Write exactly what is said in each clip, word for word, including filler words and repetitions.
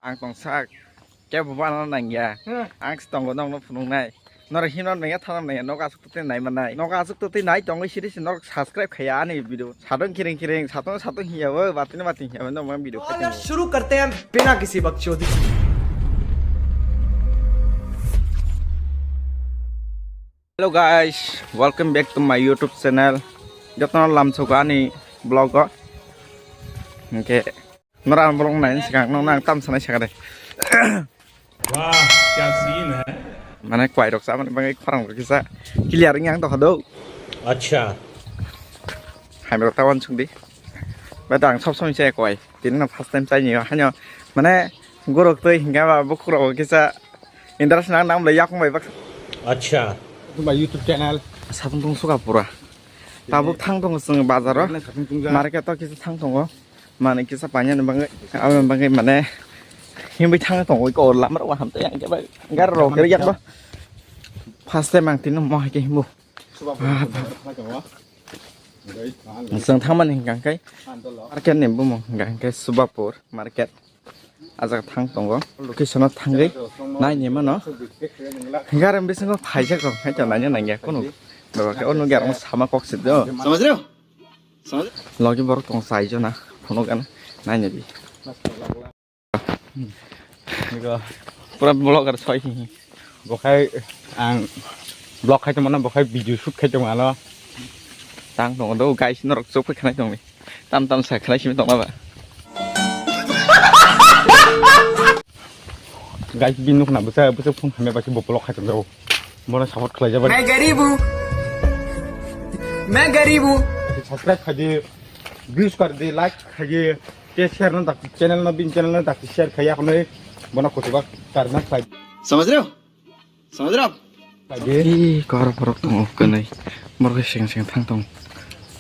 Ang tongsak, kebo bana nangya. Ang se tongo nokno phunuknai. Norok himna nangya, thana nangya, nogo aswk twi nai manai. Nogo aswk twi nai tongwi siri se norok subscribe khaiya ani video. Satong kiring kiring, satong satong hiya bo, batini batini hiya bo, norok video khaitong. शुरू करते हैं बिना किसी बकचोदी के। Hello guys, welcome back to my YouTube channel. Jotono lamsok ani vlog o. Hingke nora ang vlog nai sikang nong nang tam sanai sakade. Wah, kya scene hai. Mane kwai rok sa mane bangai khorang rok kisa clear yang to hado. Acha. Hai rok tawan sungdi. Ba dang sob somoi se kwai. Tini no first time chai ni hanyo mane gorok twi hinga ba bukhuk rok kisa interest nang nang le yakung bai bak. Acha. Tumba YouTube channel. Sabun tong suka pura. Tabuk thang tongo chwng bazaro. Market o kisa thang tongo. Mane kisa painani bagwi, aboni bagwi mane himwi thang tongo iko lama rok hamtwi ang khe bai gari rok khe yang ba. First time ang tino mo hai khe himbo. Chwng thangmani hingka khe market ni bumung hingka khe Subapur market. Ajak thang tongo. Location o thangwi naini mano. Garang bisingo phaijak rok hai to naina nangya kunu. Baba khe ono garang sama kok sibdo. Samajreo? Samajreo? Logi borok tong saijona. Phunuk gana naini di. Pura vlogger soi. Bokhai ang vlog khai tongmano, bokhai video shoot khai tongmano. Tang tongo do guys, norok chuk khai khnai tongni. Tam tam sa khlai simi tongma ba. Guys, bini nukna bwsa bwsa phone hamya bai bo vlog khai tongjago. Bono support khlai jabari. मैं गरीब हूँ, मैं गरीब हूँ। Subscribe khai di, views kar di, like khai di, te share no dakti channel no, bini channel no dakti share khai ya khonoi bono kutuba karna khlai. समझ रहे हो? Samajrok? Ih, kor borok tongo kwnwi. Borok seng seng thang tong.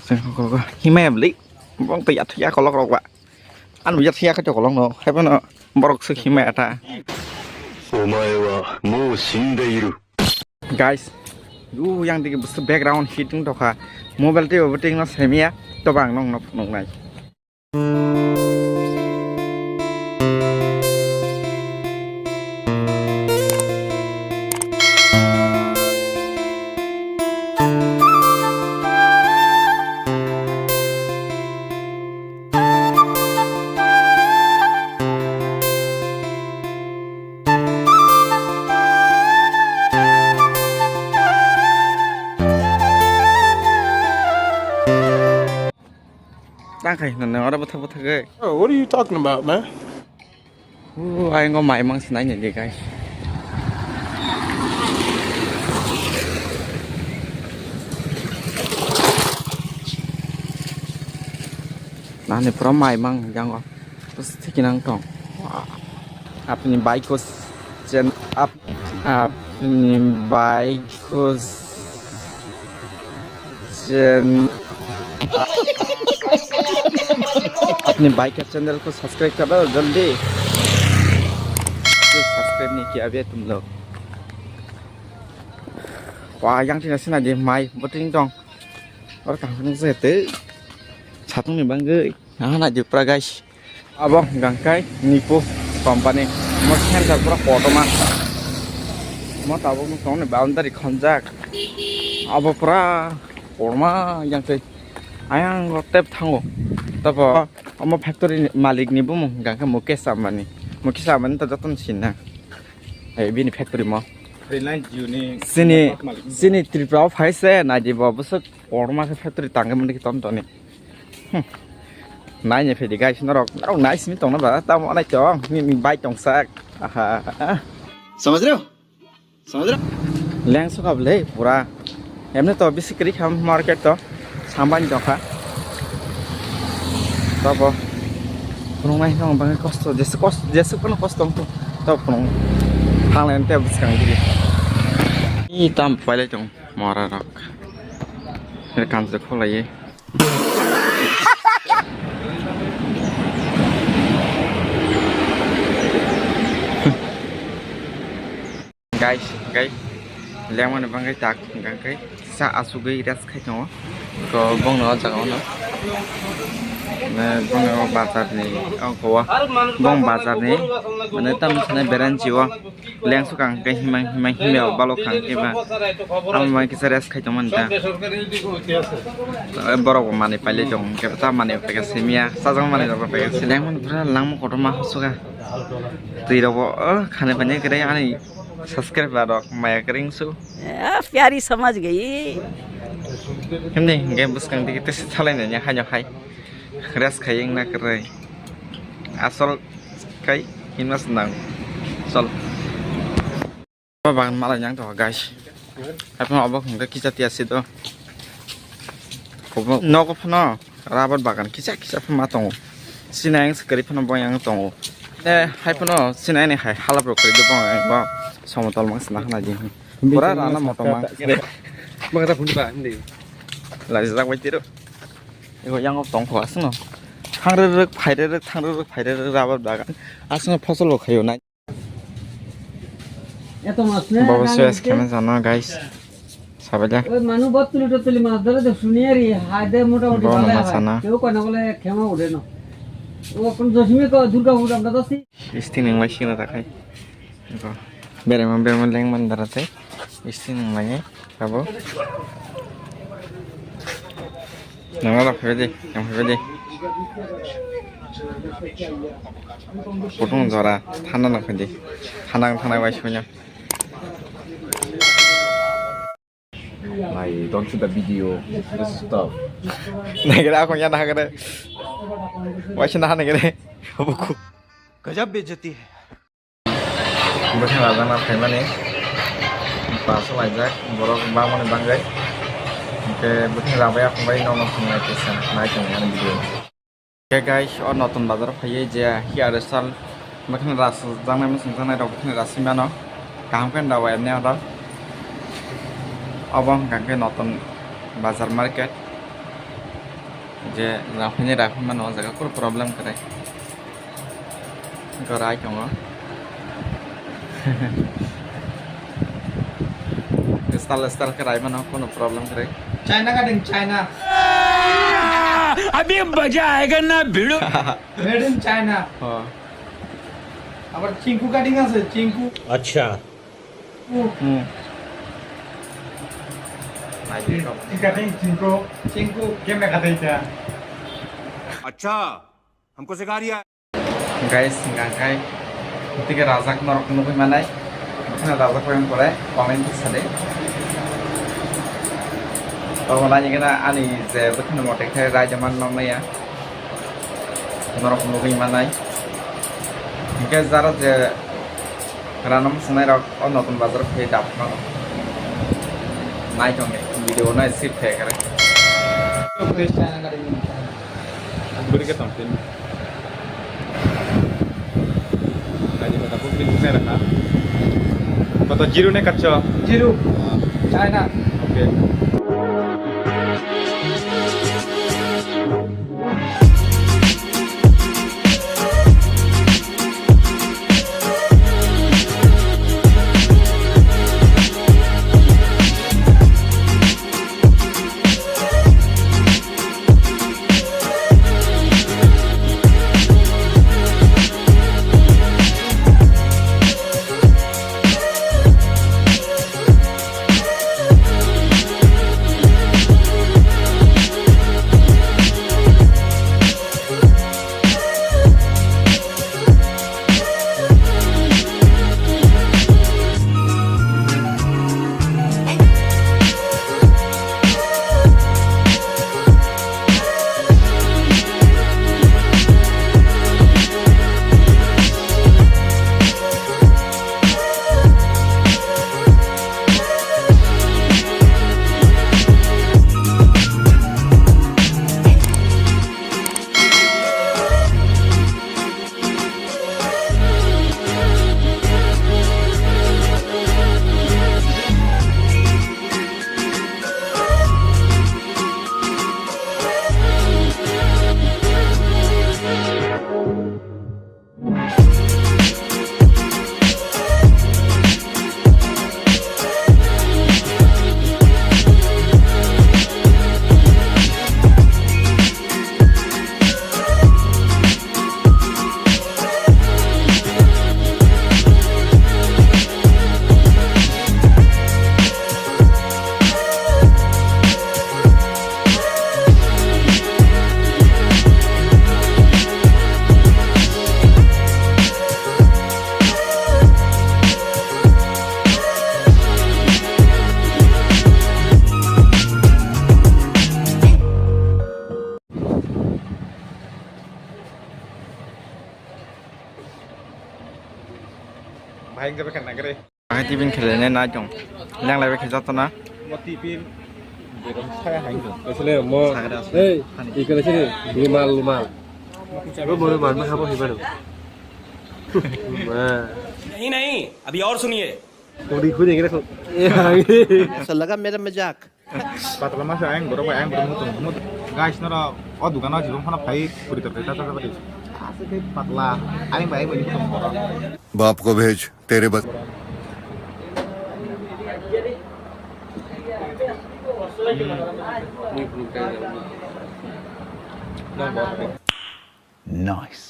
Seng kok kok. Himaya bli. Bong to yat ya kolok rok ba. An yat ya ka kolok no. Haibo no borok suk himaya ta. お前はもう死んでいる。 Guys, u yang digi bwswk background heating tokha. Mobile tei bo ting no semia. To bang nong no phunuk nai. Tang khai hwnna nang oro bwthak bwthak khe. Oh, what are you talking about, man? O ayang o mai mang sinai ni di guys. Nani pura mai mang yang o. Terus tiki nang tong. Apni bike ko chen ap apni bike ko chen apni bike ka channel ko subscribe kar do jaldi. Subscribe ni kiya bhi tum log. Wa yang tina sina di mai boting tong. Or kang kung se te satung ni bangwi. Aha na di pura guys. Abo hwnkha khe Nipo company. Mo center pura kotorma. Mo tabuk no tongni boundary khonjak. Abo pura kotorma yang tei ayang o tep thango. Tabo omo factory ni malik ni bumung hwnkha khe Mukesh Ambani. Mukesh Ambani to jotono sinna. Hai bini factory mo. Reliance Jio ni Sini, malik ni. Sini Tripura o phai se nai di bo bwswk kotorma khe factory tangwi mani khe ton toni. Hmm. Nai ni phedi guys norok, norok nai simi tongna ba, tamo nai tong, ni, ni bai tong sak. Aha. समझ रहे हो? समझ रहे हो? Leng suka bwle pura. Emne to bisi kri kham market to. Sambai ni tongkha. Tobo. Phunung nai nong bangwi kosto, jesu kosto, jesu kono kosto wngkhu. To phunung. Thang lai te bwskang digi. Ni tam pailai tong mora rok. Re kanjak khulai. Guys, guys, lengmani bangwi tak hwnkha khe sa asugwi rest khai tongo. Ko bongno o jaga ono. Bongni o bazar ni, o kowa. Bong bazar ni, mane tam sene beranchi o. Leng sukang ke himang himang himya o balok kang ke ba. Amo mai kisa rest khai tong mani ta. Borok bo manwi pailai tong ke ta manwi paikha simya. Sajak manwi rok paikha si leng mani pura langma kotorma suka. Twi rok bo, o, khani phani kre ani subscriber rok maya kring su. ए, प्यारी समझ गई। Himni hingke bwskang digi tesa salai nanya hai no hai. Rest khai wngna kwrwi. Asol kai himna swnang. Sol. Bagan malai nang to guys. Haipno obo hingke kisa tiya si do. Kobo nogo phano. Rubber bagan kisa kisa phano ma tongo. Sinai ang se kwrwi phano boyang tongo. Eh, hai phano sinai ni hai halap rok kwrwi de boyang ba somotol mang sina hana di. Pura rana motom mang. Makata phunukha hindi. Lari jak bai tiro. Ego yang tong kho asno. Thangre rek phaire rek thangre rek phaire rek rubber bagan. Asno phosol bo khayo nai. এত মাছ নেই, Baba গাঙে suas দিতে। Keme jano guys. Sabaja. ওই মানুষ বত্তলি টত্তলি মাছ ধরে তো শুনি আর এই হায়দে মোটামুটি Bono ভালো হয়। Masana. কেউ কয় না বলে ক্ষমা উঠে না। ও এখন দশমী ক-, দুর্গা পুজো আমরা তো C- Isting nang lai singna takhai. Ego. Berema berema leng man dara tei. Isting nang lai abo. Nang la phai de, nang phai de. Kutung jora, thanda nang phai de. Thanda thanda bai sunya. Bhai, don't shoot the video. Just stop. Nai kere, ako ya na kere. Wai sina na kere. Buku. गजब बेइज्जती है। Bwthang rajak na phaimani. Paso laijak, borok bangmani bangwi. Hingke bwthang rabai aphangbai nono thangbai kesa nai tongmani video. Hingke guys, o notun bazar phaiwi je hair style bwthang ras jaknai muchung jaknai rok bwthang ras simano kaham khe dawa ene oro. Obo hwnkha khe notun bazar market je raphini raphimano o jaga kunu problem kwrwi. Gorai tongo. Style style khe raimano kunu problem kwrwi. China cutting, China. अभी मजा आएगा ना भिड़ो। Made in China. Oh. আবার চিঙ্কু cutting আছে, চিঙ্কু। अच्छा। Hmm. Cutting Chinku, চিঙ্কু কেমনে কাটে এটা? अच्छा, हमको सिखा रिया है। Guys, hingka khe tike rajak norok nugui manai. Bwkhano rajak bai pore comment khe sadi. Obo nai hingke ani je bwkhano mote khe raida man nang maya. Norok nugui manai. Hingke jaro je rana muchungnai rok o notun bazar phai dap mano. Nai tongni video no skip khe kare. Bwrwi khe tongphin. Kaji kota kok din ne rakha. Kota zero ne kacho? Zero. China. Okay. Bahai wngkha bwkha nagre. Bahai tiffin khelai nai nai tong. Lenglai bai khe joto na. Mo tiffin. Asle mo. Sagre asle. Ei, ikele sini. Lumal, lumal. Bo mo lumal ma habo hibano. Ma. नहीं, नहीं, अभी और सुनिए। Kudi kudi kene ko. ऐसा लगा मेरा मजाक। Patla masa ayang borok bai ayang borok mutung mut. Guys, noro o dukano jibon phano phai puri tor ta ta ta ta. Ase khe patla ayang bai ayang bai mutung borok. बाप को भेज, तेरे बस। Nice.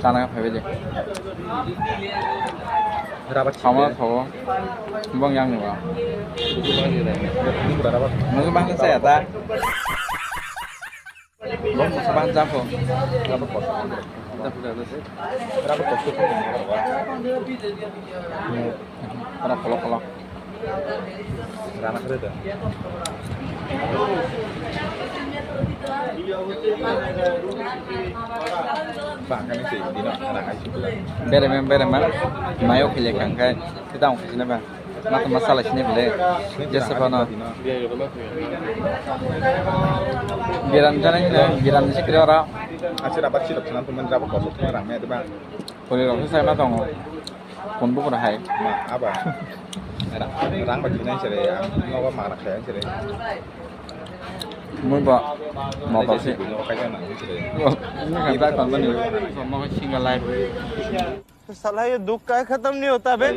Sana phaibai de. Rabat sama thago. Bong yang ni ba. Musu bang saya ta. Bong musu bang jam ko. Rabat kos. Rabat kos. Ora kolok kolok. Rana kare da. Bang kami sih dino anak aja. Bere men bere man. Mayo kile kangkai. Kita ong kile bang. Mata masalah sini bele. Jese pano. Biran jana hina biran sikri ora. Achi rabat sih tenan teman rabat kosok tenan rame itu bang. Pori rok sai ma tongo. Kun bukur hai. Ma aba. Rang ba jinai sere ya. Nogo ma rakhai sere. Mui ba. Mo ba si. Iba kon bani. Mo single life. साला ये दुख का खत्म नहीं होता बे।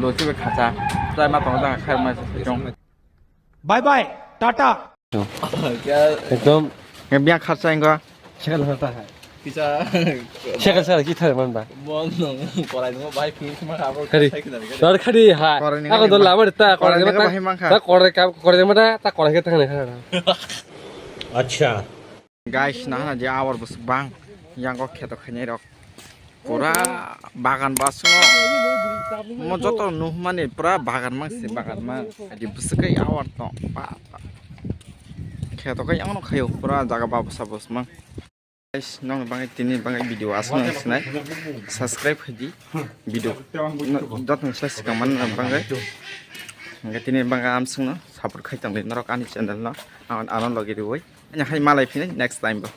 Lo si be khacha. Sai ma tongo jang khai ma si. Bye bye, tata. क्या एकदम ये बिया खर्चा इंगा। शक्ल होता है। Kisa शक्ल शक्ल की था मन बा। Mon no korai no bai phun ma khabo खड़ी। Sai khna ri. Dor खड़ी है। Korai ni ako dol labar ta korai ni ta bahai mangkha. Ta korai ka korai ma ta ta korai ke thang ne kha। Acha। Guys, nahana je awar bwswk bang yango kheto khainai rok pura bagan baso mo joto nuhmani pura bagan mang se bagan mang adi bwswk kai awar to ba kheto kai yango khayo pura jaga babusa bwsmang. Guys, nong bangwi tini bangwi video aswk nang sinai subscribe khaidi video joto sa sikang man bangwi hingke tini bangwi amswkno support khai tongdi norok ani channel no ano logi riwi. Ani hai malai phini next time bo.